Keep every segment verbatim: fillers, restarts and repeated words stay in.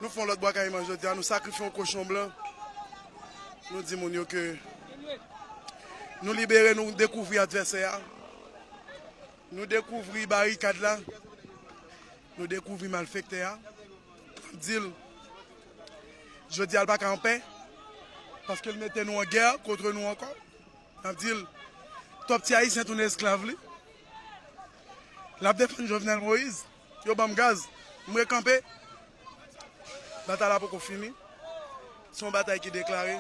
Nou fè yon lòt Bwa Kayiman jodi a, nou sakrifye yon kochon blan. Nou di moun yo ke nou libere, nou dekouvri advèsè a. Nou dekouvri barikad la. Nou dekouvri malfektè a. N ap di l, jodi a l pa ka anpè, paske l mete nou an gè kont nou ankò. N ap di l, twòp ti Ayisyen tounen esklav li. L ap defann Jovenel Moïse. Yo ban m gaz. M rekanpe. Batay la poko fini. Se yon batay ki deklare.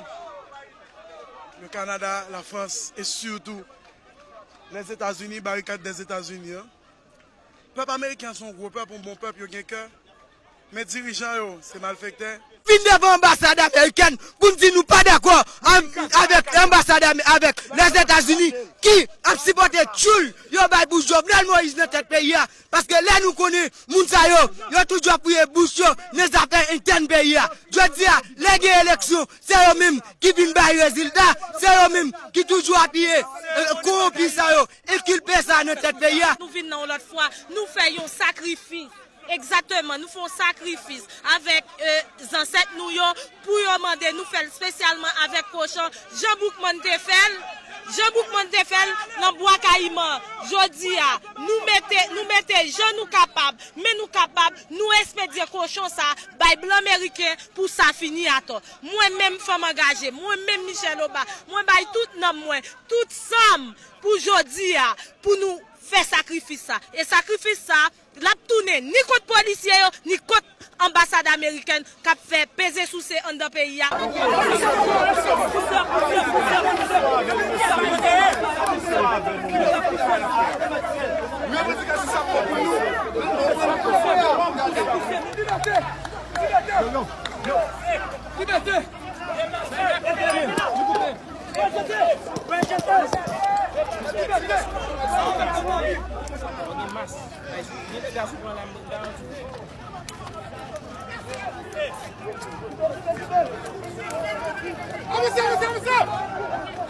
Le Canada, la France et surtout les États-Unis, barikad des États-Unis an. Pèp ameriken an se yon gwo pèp, yon bon pèp, yo gen kè. Men dirijan yo, se malfektè. Vin devan anbasad amerikèn pou n di nou pa dakò an- avèk anbasad Ame- avèk Lèzetazini ki ap sipòte tchoul yo bay pou Jovenel Moïse nan tèt peyi a. Paske lè nou konnen moun sa yo, yo toujou ap fouye bouch yo nan zafè entèn peyi a. Jodi a, lè gen eleksyon, se yo menm ki vin bay rezilta, se yo menm ki toujou apiye eh, kowonpi sa yo, enkilpe sa nan tèt peyi a. Nou vin nan yon lòt fwa, nou fè yon sakrifis. Egzakteman, nou fè yon sakrifis avèk eh, zansèt nou yo pou yo mande nou fè l espesyalman avèk kochon. Jan Boukman te fè l, Jan Boukman te fè l nan Bwa Kayiman. Jodi a, nou mete, nou mete jan nou kapab, men nou kapab, nou espedye kochon sa bay blan meriken pou sa fini atò. Mwen menm fanm angaje, mwen menm Michèle Obas, mwen bay tout nanm mwen, tout san m pou jodi a, pou nou fè sakrifis sa. E sakrifis sa, l ap tounen ni kont polisye yo, ni kont anbasad amerikèn k ap fè peze souse anndan peyi a. Avanse, avanse, avanse!